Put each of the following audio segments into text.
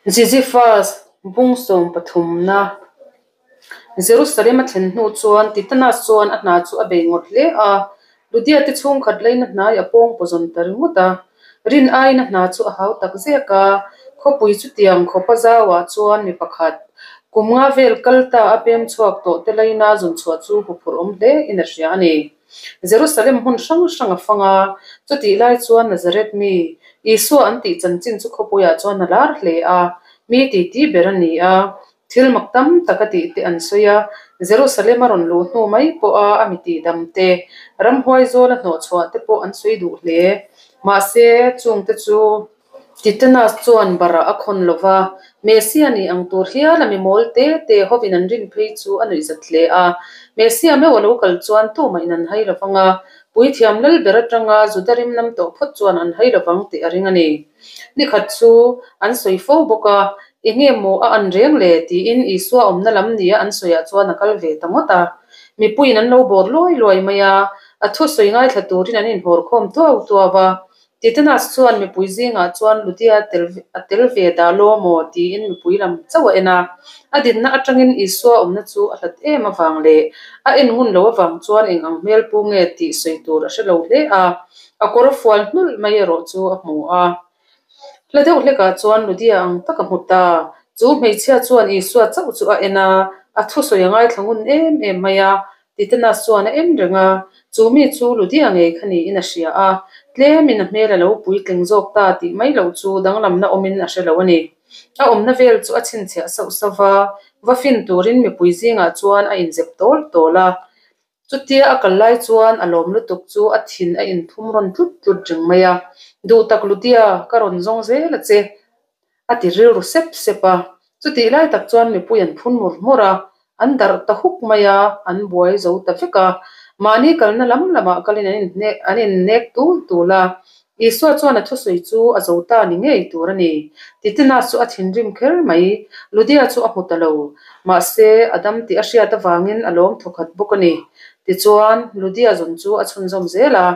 Ziziphus bung sawmpathumna Jerusalem a thlen hnu chuan Titanas chuan a hna chu a bei ngawt hle a, Ludia te chhungkhat laina hnai a pawng pawzawn ta ringawt a. Rin aiin a hna chu a hau tak zek a, khawpui chutiang khawpa zauah chuan mi pakhat kum nga vel kal ta a pem chhuak tawh te laina zawn chhuah chu huphurh awm hle in a hria a ni. Jerusalem hmun hrang hrang a fang a, chutih lai chuan Nazareth mi, Isua an tih chanchin chu khawpuiah chuan a lar hle a, mi titi ber a ni a, thil mak tam tak a tih te an sawi a, Jerusalem a rawn luh hnu mai pawha a mi tihdam te, ramhuai zawl a hnawhchhuah te pawh an sawi duh hle. Mahse, chungte chu. Titanas chuan barah a khawn lo va, Messia nih ang tur hial a mi mawl te te hovin an rin phei chu a nuihzat hle a. Messia meuh a lo kal chuan tumah in an hai lo vang a, puithiam lal ber atanga Juda rim nam tawh phawt chuan an hai lo vang tih a ring a ni. Nikhat chu an sawi fo bawk a, Enge maw a an reng le? tiin Isua awmna lam nia an sawiah chuan a kal ve ta ngawt a. Mipuiin an lo bawr luai luai mai a, a thusawi ngaithla turin an inhawr khawm tuau tuau a. Titanas chuan mipui zingah chuan Ludia a tel ve dah law maw tiin mipui lam chauh a en a. A dinna atangin Isua awmna chu a hlat em avang leh a en ngun lo avang chuan eng ang hmel pu nge tih sawi tur a hre lo hle a, a kawr fual hnulh mai erawh chu a hmu a. Hla deuh hlekah chuan Ludia ang tak a hmu ta. Chu hmeichhia chuan Isua chauh chu a en a, a thusawi a ngaithla ngun em em mai a. Titanas chuan a en reng a, chu mi chu Ludia ngei kha niin a hria a, tlemin a hmel a lo puitling zawk ta tih mai loh chu danglamna awmin a hre lo a ni. A awmna vel chu a chhinchhiah sauh sauh va, va fin turin mipui zingah chuan a inzep tawl tawl a. Chutia a kal lai chuan a lawm lutuk chu a thin a inthum rawn tlut tlut reng mai a, Duh tak Ludia, ka rawn zawng zel a che, a ti rilru sep sep a. Chutih lai tak chuan mipui an phun mur mur a, an darh ta huk mai a, an buai zo ta vek a. Mahni kalna lam lamah kalin an inhnek an innek tul tul a. Isua chuan a thusawi chu a zo ta ni ngei tur a ni. Titinas chu a thinrim kher mai. Ludia chu a hmu ta lo. Mahse, a dam tih a hriat avangin a lawm thawkhat bawk a ni. Tichuan, Ludia zawn chu a chhunzawm zel a.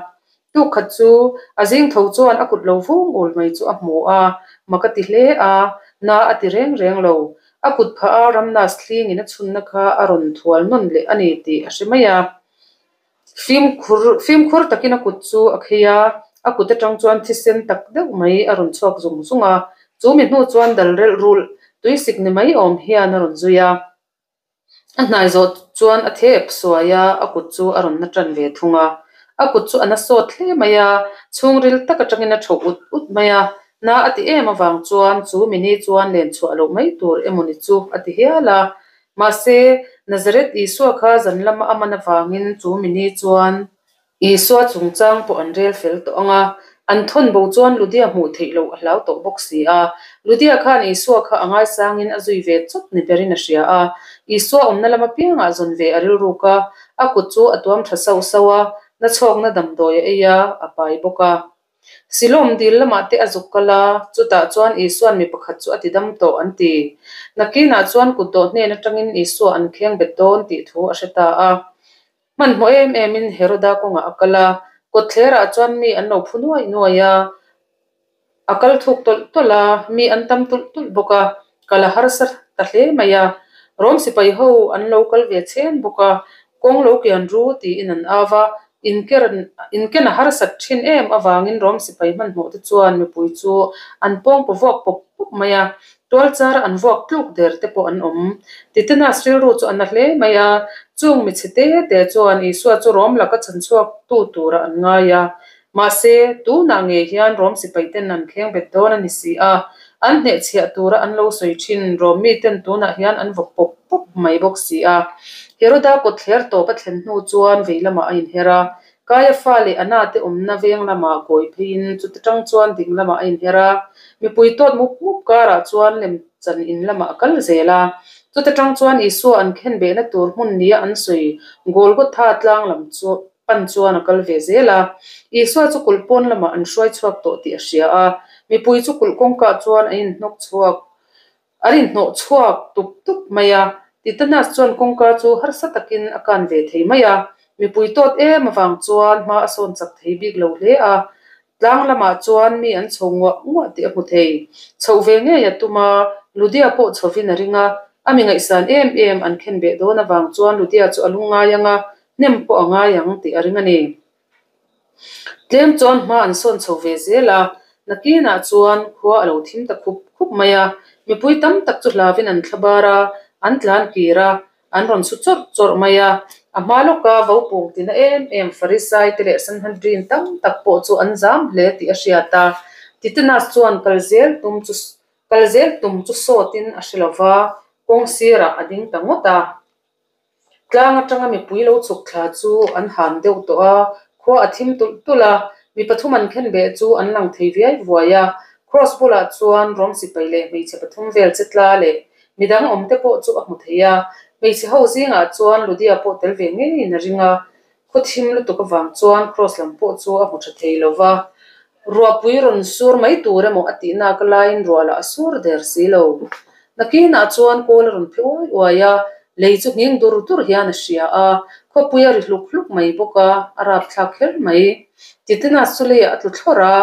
Tuk khat chu a zing tho chuan a kut lo vung ul mai chu a hmu a, mak a ti hle a, na a ti reng reng lo. A kut phah a Ramnas thlingin a chhunna kha a rawn thual nawn leh a ni tih a hre mai a. Fimkhur fimkhur takin a kut chu a khei a, a kut atang chuan thisen tak deuh mai a rawn chhuak zung zung a. Chu mi hnu chuan dal relh rulh tuisik ni mai awm hian a rawn zui a. A hnai zawh chuan a thep suai a, a kut chu a rawn na tan ve thung a. A kut chu a na sawt hle mai a, chhungril tak atangin a tho ut ut mai a. Na a ti em avang chuan chu mini chuan len chhuah loh mai tur emawni chu a ti hial a. Mahse, Nazareth Isua kha zan lama a man avangin chu mini chuan Isua chungchang pawh an rel fel tawh ang a, an thawn bo chuan Ludia hmuh theih loh a hlau tawh bawk si a. Ludia khan Isua kha a ngaisangin a zui ve chawp ni berin a hria a. Isua awmna lam apiangah zawn ve a rilruk a, a kut chu a tuam tha sauh sauh a, nachhawkna damdawi a ei a, a pai bawk a. Silawm dil lamah te a zuk kal a, chutah chuan Isua'n mi pakhat chu a ti dam tawh an ti. Nakinah chuan kutdawh hnen atangin Isua an kheng bet dawn tih thu a hre ta a. Hmanhmawh em emin Heroda kawngah a kal a, kawtthlerah chuan mi an lo phu nuai nuai a, a kal thuk tawlh tawlh a, mi an tam tulh tulh bawk a, kal a harsa ta hle mai a. Rom sipai ho an lo kal ve chhen bawk a, kawng lo kian ru tiin an au va, inker inken a harsat thin em avangin Rom sipai hmanhmawh te chuan mipui chu an pawngpaw vuak pawp pawp mai a, Tual chara an vuak tluk der te pawh an awm. Titanas rilru chu a na hle mai a, chung michhe te te chuan Isua chu Rom laka chhanchhuak tu turah an ngai a. Mahse, tunah ngei hian Rom sipai ten an kheng bet dawn a ni si a, an hnehchhiah tura an lo sawi thin Rom miten tunah hian an vawk pawp pawp mai bawk si a. Heroda kawtthler tawp a thlen hnu chuan vei lamah a inher a, Kaiafa leh Anna te awmna veng lamah kawi pheiin chuta tang chuan ding lamah a inher a, mipui tawt mup mup karah chuan lemchan in lamah a kal zel a. Chuta tang chuan Isua an khen behna tur hmun nia an sawi Golgotha tlang lam chu pan chuan a kal ve zel a. Isua chu kulh pawn lamah an hruai chhuak tawh tih a hria a, mipui chu kulh kawngkah chuan a inhnawk chhuak An inhnawh chhuak tup tup mai a, Titanas chuan kawngka chu harsa takin a kan ve thei mai a, mipui tawt em avang chuan hma a sawn chak thei bik lo hle a. Tlang lamah chuan mi an chho nguah nguah tih a hmu thei. Chhoh ve ngei a tum a, Ludia pawh chhovin a ring a. A mi ngaihsan em em an khen beh dawn avang chuan Ludia chu a lungngai ang a, hnem pawh a ngai ang tih a ring a ni. Tlem chuan hma an sawn chho ve zel a, nakinah chuan khua a lo thim ta khup khup mai a, mipui tam tak chu hlavin an thla bar a, an tlan kir a, an rawn chhu chawrh chawrh mai a. A hma lawka vopung tina em em Farisai te leh Sanhedrin tam tak pawh chu an zam hle tih a hriat a, Titenas chuan kal zel tum chu kal zel tum chu sawtin a hre lo va, kawng sirah a ding ta ngawt a. Tlang atanga mipui lo chhuk thla chu an ham deuh tawh a, khua a thim tulh tulh a, mi pathum an khen beh chu an lang thei viai vuai a. Kraws bulah chuan rawng sipai leh hmeichhe pathum vel che tla leh midang awm te pawh chu a hmu thei a. Hmeichhe ho zingah chuan Ludia pawh tel ve ngeiin a ring a, khaw thim lutuk avang chuan kraws lam pawh chu a hmu tha thei lo va. Ruahpui rawn sur mai tur emaw a tih nak laiin ruah lah a sur der si lo. Nakinah chuan kawl a rawn phe uai uai a, lei chu nghing dur dur hian a hria a, khawpui a ri hluk hluk mai bawk a, a rapthlak kher mai. Titenas chu leiah a tlu thlawrh a,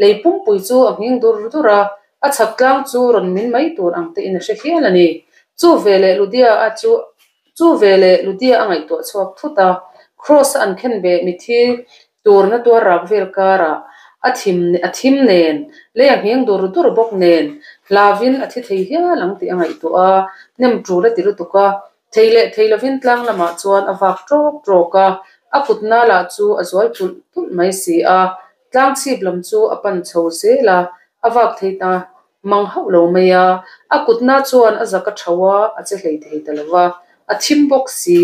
lei pumpui chu a nghing dur dur a, a chhak tlang chu rawn min mai tur ang tein a hre hial a ni. Chu veleh Ludia a chu Chu veleh Ludia a ngaihtuah chhuak thut a, Kraws a an khen beh mithi turna tuar rak vel karah a thim a thim nen, lei a ngheng dur dur bawk nen, hlavin a thi thei hial ang tih a ngaihtuah a, nem tul a ti lutuk a, thei leh thei lovin tlang lamah chuan a vak tawk tawk a, a kut nala chu a zual tulh tulh mai si a, tlang chhip lam chu a pan chho zel a, a vak thei ta Mang hauh lo mai a, a kutna chuan a zak a tho a, a che hlei thei ta lo va. A thim bawk si,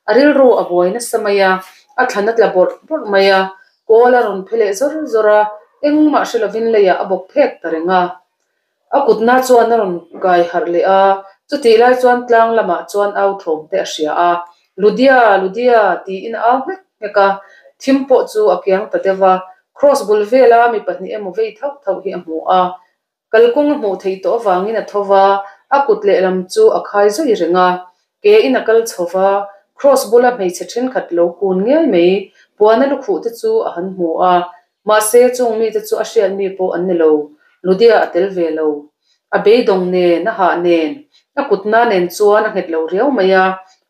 a rilru a buai nasa mai a, a thlan a tla bawrh bawrh mai a, kawl a rawn phe leh zawr zawr a, engmah hre lovin leiah a bawk phek ta reng a. A kutna chuan a rawn kai harh leh a, chutih lai chuan tlang lamah chuan au thawm te a hria a, Ludia, Ludia, tiin a au nghek nghek a, thim pawh chu a kiang ta deuh a, Kraws bul vela mi pahnih emaw vei thauh thauh hi a hmu a, kalkawng a hmuh theih tawh avangin a tho va, a kut lehlam chu a khai zui reng a. Ke in a kal chho va, kraws bula hmeichhe thenkhat lo kun ngei mai puana lukhuh te chu a han hmu a, mahse chung mite chu a hriat mi pawh an ni lo, Ludia a tel ve lo. A beidawng nen, a hah nen, a kutna nen chuan a nghet lo riau mai a,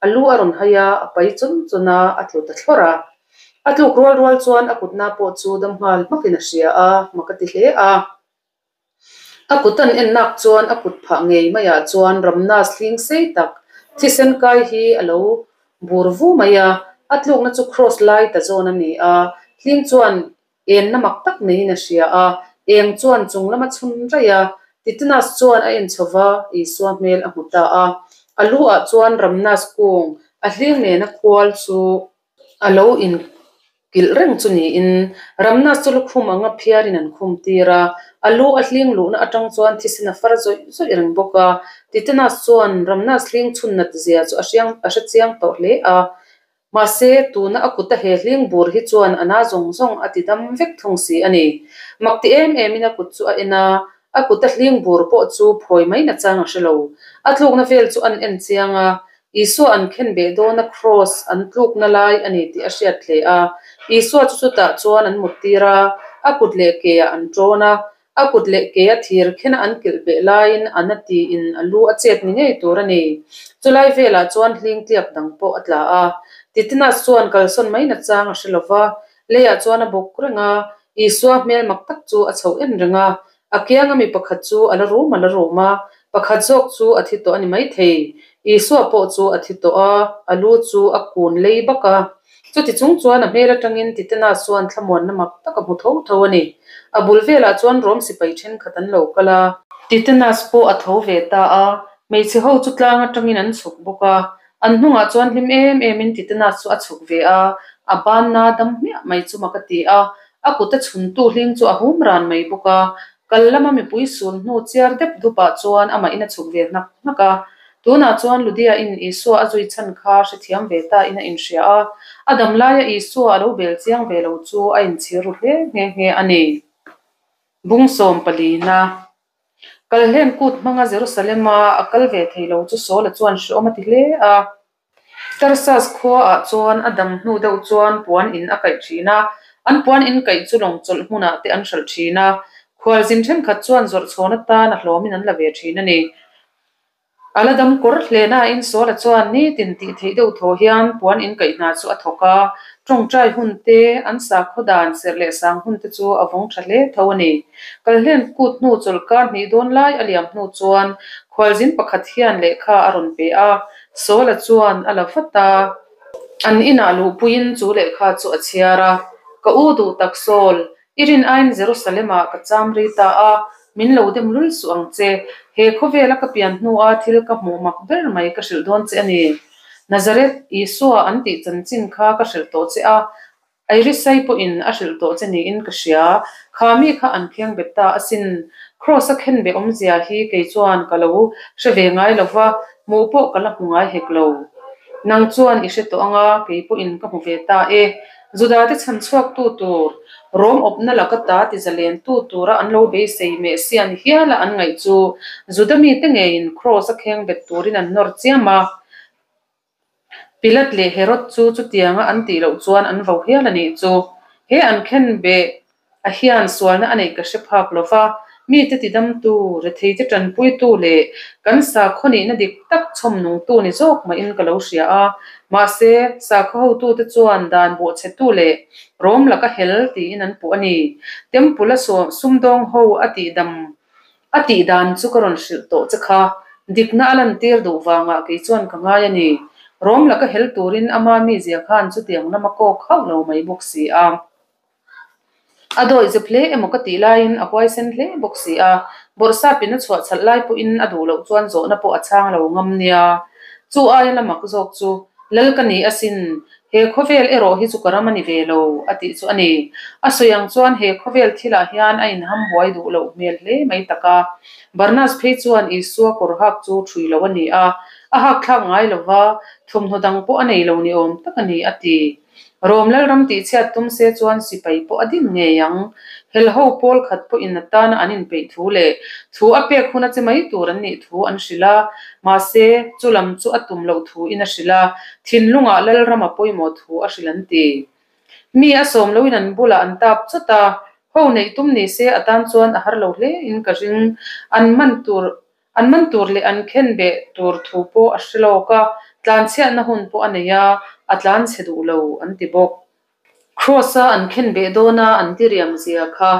a lu a rawn hai a, a pai chawn chawn a, a tlu ta thlawrh a. A tluk rual rual chuan a kutna pawh chu dam nghal hmakin a hria a, mak a ti hle a. A kut an en nak chuan a kut phah ngei maiah chuan ramna hling sei tak thisen kai hi a lo bur vu mai a, a tlukna chu kraws lai ta zawn a ni a, hling chuan enna mak tak neiin a hria a, eng chuan chung lama chhun raih a, Titenas chuan a en chho va, Isua hmel a hmu ta a. A lu ah chuan Ramnas kung a hling nena khual chu a lo inkilh reng chu niin Ramnas chu lukhum anga phiarin an khum tir a, a lu a hling luhna atang chuan thisen a far zawih zawih reng bawk a. Titenas chuan Ramnas hling chhun nat zia chu a hriang a hre chiang tawh hle a. Mahse, tuna a kuta he hling bur hi chuan a na zawng zawng a ti dam vek thung si a ni. Mak ti em emin a kut chu a en a, a kuta hling bur pawh chu phawi mai na chang a hre lo. A tlukna vel chu an en chiang a, Isua an khen beh dawna kraws an tlukna lai a ni tih a hriat hle a. Isua chu chutah chuan an mut tir a, a kut leh keah an ṭawn a, a kut leh ke a thir khena an kilh beh laiin a na tiin a lu a chet ni ngei tur a ni. Chulai velah chuan hling tliak dang pawh a tla a. Titinas chuan kalsawn mai nachang a hre lo va, leiah chuan a bawk reng a, Isua hmel mak tak chu a chhoh en reng a. A kianga mi pakhat chu a la rum a la rum a, pakhat zawk chu a thi tawh a ni maithei. Isua pawh chu a thi tawh a, a lu chu a kun lei bak a. Chuti chung chuan a hmel atangin Titana chuan thlamuanna mak tak a hmu tho tho a ni. A bul velah chuan Rom sipai thenkhat an lo kal a. Titanas pawh a tho ve ta a, hmeichhe ho chu tlang atangin an chhuk bawk a. An hnungah chuan hlim em emin Titanas chu a chhuk ve a, a banna dam hmiah mai chu mak a ti a. A kut a chhuntu hling chu a hum ran mai bawk a, kal lama mipui sul hnu chiar dep dupah chuan amahin a chhuk ve hnak hnak a. Tunah chuan Ludia-in Isua a zui chhan kha hrethiam ve ta in a inhria a, a dam laia Isua a lo bel chiang ve lo chu a inchhir ru hle nghe nghe a ni. Bung 14. Kalhlen kut hmanga Jerusalem-a a kal ve thei lo chu Saul-a chuan hreawm a ti hle a. Tarsas khuaah chuan a dam hnu deuh chuan puan in a kaih thin a. An puan in kaih chu lawng chawlh hmunah te an hralh thin a, khualzin thenkhat chuan zawrh chhawn atan a hlawmin an la ve thin a ni. A la dam kawr hle nain Sawla chuan nitin tih theih deuh thaw hian puan in kaih hna chu a thawk a, tawngtai hun te, an sakhaw dan serh leh sang hun te chu a vawng tha hle tho a ni. Kalhlen kut hnu chawlhkar hnih dawn lai a liam hnu chuan khualzin pakhat hian lehkha a rawn pe a, Sawla chuan a la vat a. An inah luhpuiin chu lehkha chu a chhiar a, Ka u duh tak Saul, i rin aiin Jerusalem-ah ka cham rei ta a, min lo dem lul suh ang che. He khawvela ka pian hnua thil ka hmuh mak ber mai ka hrilh dawn che a ni. Nazareth, Isua an tih chanchin kha ka hrilh tawh che a, Irisai pawhin a hrilh tawh che niin ka hria. Kha mi kha an kheng bet ta asin. Kraws-a khenbeh awmzia hi kei chuan ka lo hre ve ngai lo va, hmuh pawh ka la hmu ngai hek lo. Nang chuan i hre tawh ang a, kei pawhin ka hmu ve ta e. Judate chhan chhuaktu tur, Rom awpna laka ta ti zalentu tura an lo beisei Messiah ni hiala an ngaih chu Juda mite ngeiin Kraws-a khengbet turin an nawr chiam a. Pilat leh Herod chu chutianga an tih loh chuan an vo hial a nih chu. He an khen beh a hian sualna a neih ka hre phak lo va, mite tidamtu, retheite tanpuitu leh kan sakhaw nihna dik tak chhawm nungtu ni zawk mahin ka lo hria a. Mahse, sakhaw hotute chuan dan bawhchhetu leh rawm laka hel tiin an puh a ni. Temple-a sumdawng ho a tihdam A tih dan chu ka rawn hrilh tawh che kha, dikna a lantir duh vangah kei chuan ka ngai a ni. Rawm laka hel turin ama mizia khan chutiang lam a kawk hauh lo mai bawk si a. A dawih zep hle emaw ka tih laiin a huaisen hle bawk si a, bawrhsapin a chhuah chhalh lai pawhin a duh loh chuan zawhna pawh a chhang lo ngam nia. Chu aia la mak zawk chu Lal ka ni asin, he khawvel erawh hi chu ka ram a ni ve lo, a tih chu a ni. A sawi ang chuan he khawvel thilah hian a inham buai duh loh hmel hle mai tak a. Barnas phei chuan Isua kawr hak chu ṭhui lo a ni a, a hak thlak ngai lo va, thawmhnaw dang pawh a nei lo ni awm tak a ni, a ti. Rom Lalram tihchhiat tum se chuan sipai pawh a din ngei ang. Helho pawl khat pawhin a tana an inpeih thu leh thu a pek huna che mai tur an nih thu an hrilh a, mahse, chu lam chu a tum loh thuin a hrilh a, thinlungah Lalram a pawimawh thu a hrilh an ti. Mi a sawm loin an bulah an tap chawt a, ho neih tum ni se a tan chuan a har lo hle in ka ring. An man tur An man tur leh an khen beh tur thu pawh a hre lawk a, tlanchhiatna hun pawh a nei a, a tlanchhe duh lo an ti bawk. Kraws-a an khen beh dawna an diriam zia kha,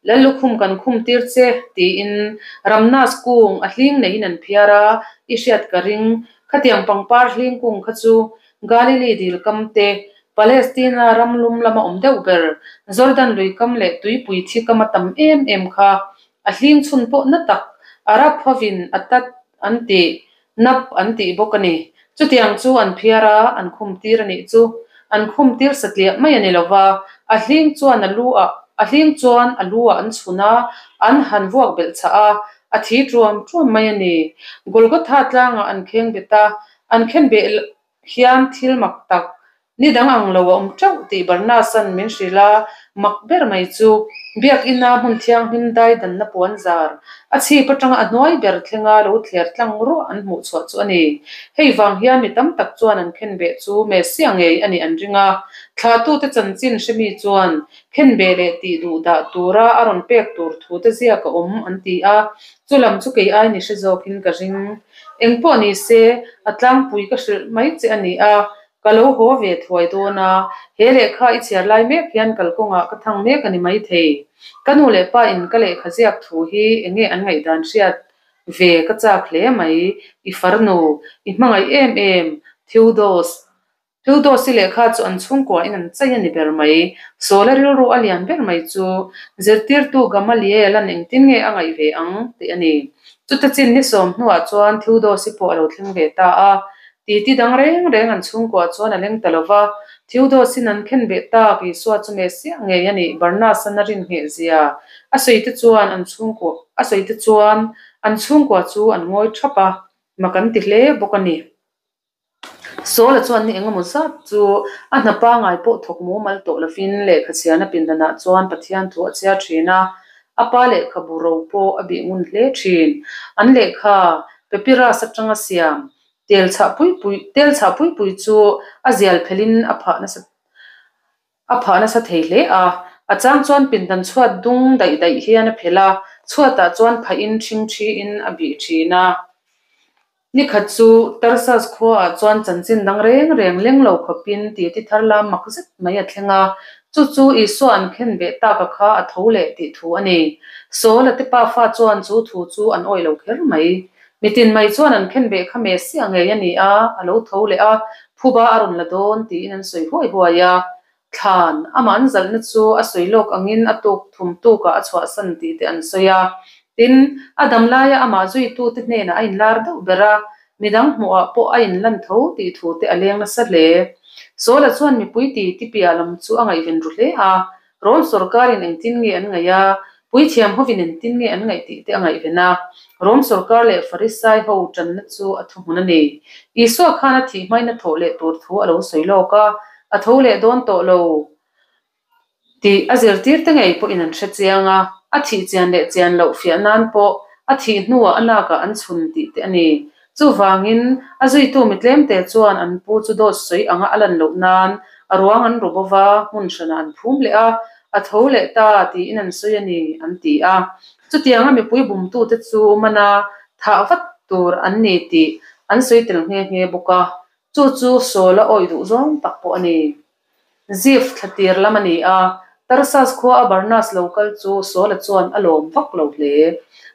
Lallukhum kan khum tir che, tiin Ramnas kung a hling neiin an phiar a, i hriat ka ring, khatiang pangpar hling kung kha chu Galili dil kam te, Palestina ram lum lama awm deuh ber, Jordan lui kam leh tuipui thi kam a tam em em kha, A hling chhun pawh na tak, Arab hovin a tat an tih, nap an tih bawk a ni. Chutiang chu an phiar a, an khum tir a nih chu. An khum tir satliah mai a ni lo va, a hling chuan a lu ah, a hling chuan a lu ah an chhun a, an han vuak belh chah a, a thi tuam tuam mai a ni. Golgotha tlangah an kheng bet a, an khen beh hian thil mak tak Ni dang ang lo a awm teuh tih Barnas-a'n min hrilh a, mak ber mai chu Biakina hmun thianghlim daidanna puan zar, a chhip atanga a hnuai ber thlenga lo thler tlang ruah an hmuh chhuah chu a ni. Hei vang hian mi tam tak chuan an khenbeh chu Messiah ngei a nih an ring a, thlahtute chanchin hremi chuan khenbeh leh tih duh dah tura a rawn pek tur thute ziak a awm an ti a, chu lam chu kei ai ni hre zawkin ka ring. Engpawh ni se, a tlangpui ka hrilh mai che a ni a, Ka lo haw ve thuai dawn a, he lehkha i chhiar lai mek hian kalkawngah ka thang mek a ni maithei. Ka nu leh pa in ka lehkha ziak thu hi enge an ngaihdan hriat ve ka chak hle mai, i farnu, i hmangaih em em, Theodos. Theodos i lehkha chu an chhungkua in an chai a ni ber mai. Sawla rilru a lian ber mai chu zirtirtu Gamaliel an engtin nge a ngaih ve ang tih a ni. Chuta chin ni sawm hnuah chuan Theodos i pawh a lo thleng ve ta a, Titi dang reng reng an chhungkuah chuan a leng ta lo va, Theodos-in an khen beh tak Isua chu Messiah ngei a nih Barnas-an a rin ngheh zia a sawi te chuan an chhungkuah a sawi te chuan an chhungkua chu an ngawi thap a, mak an ti hle bawk a ni. Saul-a chuan ni engemaw zat chu a hna pangai pawh thawk mumal tawh lovin lehkha chhiarna pindanah chuan Pathian thu a chhiar thin a, a pa lehkhabu ro pawh a bih ngun hle thin. An lehkha Papyrus atanga siam Tel chhah pui pui, tel chhah pui pui chu a zial phelhin a phah nasa. A phah nasa thei hle a, a chang chuan pindan chhuat dung daih daih hian a phelh a, chhuatah chuan phahin ṭhingṭhiin a bih ṭhin a. Ni khat chu Tarsas khuaah chuan chanchin dang reng reng leng lo khawpin titi thar lam mak zet mai a thleng a, chu chu Isua an khen beh taka kha a tho leh tih thu a ni. Saul-a te pafa chuan chu thu chu an awih lo kher mai. Mitin mai chuan an khen beh kha Messiah ngei a ni a, a lo tho leh a, phuba a rawn la dawn tiin an sawi huai huai a. Thlan, amah an zalhna chu a sawi lawk angin a tuk thum tukah a chhuahsan tih te an sawi a. Tin, a dam laia amah zuitute hnenah a inlar deuh ber a, midang hmuhah pawh a inlan tho tih thu te a leng nasa hle. Sawla chuan mipui ti ti piah lam chu a ngaihven ru hle a, Rom sawrkarin engtin nge an ngaih a, puithiam hovin engtin nge an ngaih tih te a ngaihven a. Rom sawrkar leh Farisai ho tanna chu a thuhmun a ni. Isua khan a thih hmain a thawh leh tur thu a lo sawi lawk a, a tho leh dawn tawh lo tih a zirtirte ngei pawhin an hre chiang a, a thih chian leh chian loh fiah nan pawh a thih hnuah a nakah an chhun tih te a ni. Chuvangin, a zuitu mi tlemte chuan an pu chu dawt sawi anga a lan loh nan a ruang an ru bo va, hmun hranah an phum leh a, a tho leh ta tiin an sawi a ni, an ti a. Chutianga mipui bumtute chu mana thah vat tur an ni tih an sawi tel nghe nghe bawk a, chu chu Saul-a awih duh zawng tak pawh a ni. Zif thla tir lam a ni a, Tarsas khua a Barnas lo kal chu Saul-a chuan a lawm vak lo hle.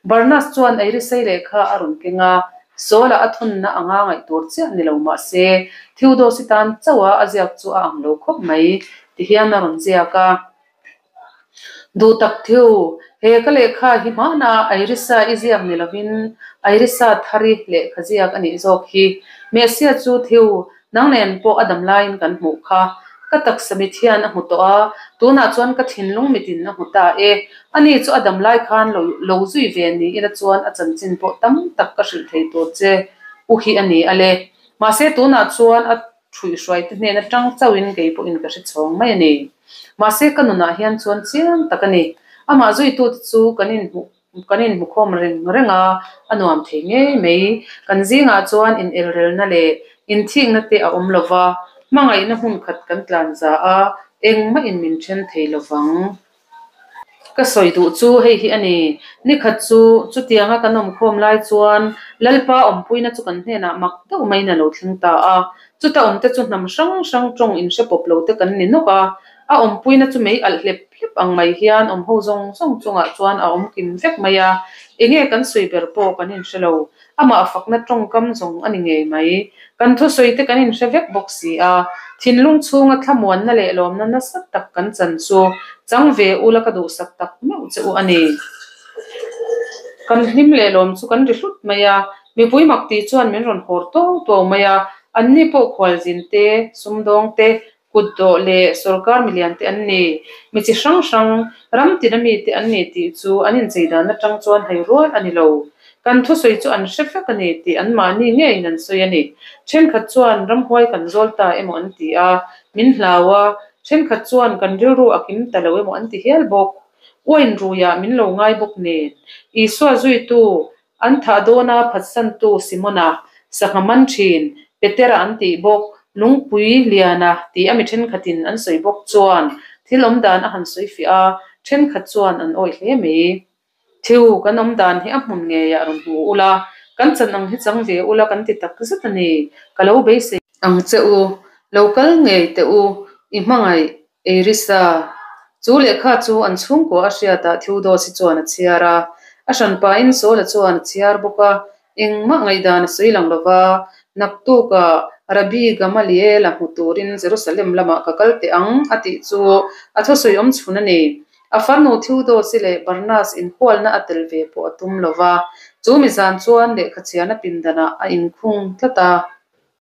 Barnas chuan Eirisei lehkha a rawn keng a, Saul-a a thunna anga ngaih tur chiah ni lo mah se, Theodosi tan chauha a ziak chu a ang lo khawp mai, ti hian a rawn ziak a. Duh tak Theo, he ka lehkha hi hmana Airisa i ziak ni lovin Airisa thari lehkha ziak a nih zawk hi. Messiah chu Theo, nang nen pawh a dam laiin kan hmuh kha. Ka taksa mit hian a hmu tawh a, tunah chuan ka thinlung mitin a hmu ta e. Ani chu a dam lai khan lo lo zui ve ni ila chuan a chanchin pawh tam tak ka hrilh thei tur che u hi a ni a le. Mahse tunah chuan a. Ṭhuihhruaite hnen aṭang chauhin kei pawhin ka hre chhawng mai a ni. Mahse ka nunah hian chuan chiang tak a ni. Amah zuitute chu kan inhmuh kan inhmukhawm reng reng a, a nuam thei ngei mai. Kan zingah chuan inelrelna leh inthikna te a awm lo va, hmangaihna hmun khat kan tlan za a, engmah in min ṭhen thei lo vang. Ka sawi duh chu hei hi a ni, nikhat chu chutianga kan awmkhawm lai chuan Lalpa awmpuina chu kan hnenah mak deuh maiin a lo thleng ta a. Chuta awmte chu hnam hrang hrang tawng inhre pawp lo te kan ni nawk a. A awmpuina chu mei alh hlep hlep ang mai hian awmho zawng zawng chungah chuan a awm kim vek mai a. Enge kan sawi ber pawh kan inhre lo. Amah fakna tawngkam zawng a ni ngei mai. Kan thusawi te kan inhre vek bawk si a, thinlung chhunga thlamuanna leh lawmna nasa tak kan chan chu chang ve ula ka duhsak tak meuh che u a ni. Kan hlim leh lawm chu kan ri hlut mai a, mipui mak tih chuan min rawn hawr tuau tuau mai a, anni pawh khualzin te, sumdawng te, Kutdawh leh sorkar milian te an ni. Mi chi hrang hrang, ram tina mi te an ni tih chu an inchei dan atang chuan hai rual a ni lo. Kan thusawi chu an hre vek a ni tih anmahni ngeiin an sawi a ni. Thenkhat chuan ramhuai kan zawl ta emaw an ti a, min hlau a, thenkhat chuan kan rilru a kim ta lo emaw an ti hial bawk. Uain ruiah min lo ngai bawk nen. Isua zuitu An thah dawna phatsantu Simona, sangha man thin, Petera an tih bawk, Lungpui Liana tih a mi thenkhatin an sawi bawk chuan thil awm dan a han sawi fiah a, thenkhat chuan an awih hle mai. Thiu, kan awm dan hi a hmun ngeiah rawn hmu ula, kan chan ang hi chang ve ula kan ti tak zet a ni, ka lo beisei ang che u, lo kal ngei teh u, i hmangaih Eirisa, chu lehkha chu an chhungkua a hriatah Theodosi chuan a chhiar a. A hranpain Saula chuan a chhiar bawk a, engmah ngaihdan a sawi lang lo va, Naktukah Rabbi Gamaliel-a hmu turin Jerusalem lamah ka kal teh ang, a tih chu a thusawi awm chhun a ni. A farnu Theodosi leh Barnas inhualna a tel ve pawh a tum lo va, chu mi zan chuan lehkha chhiarna pindanah a inkhung tlat a.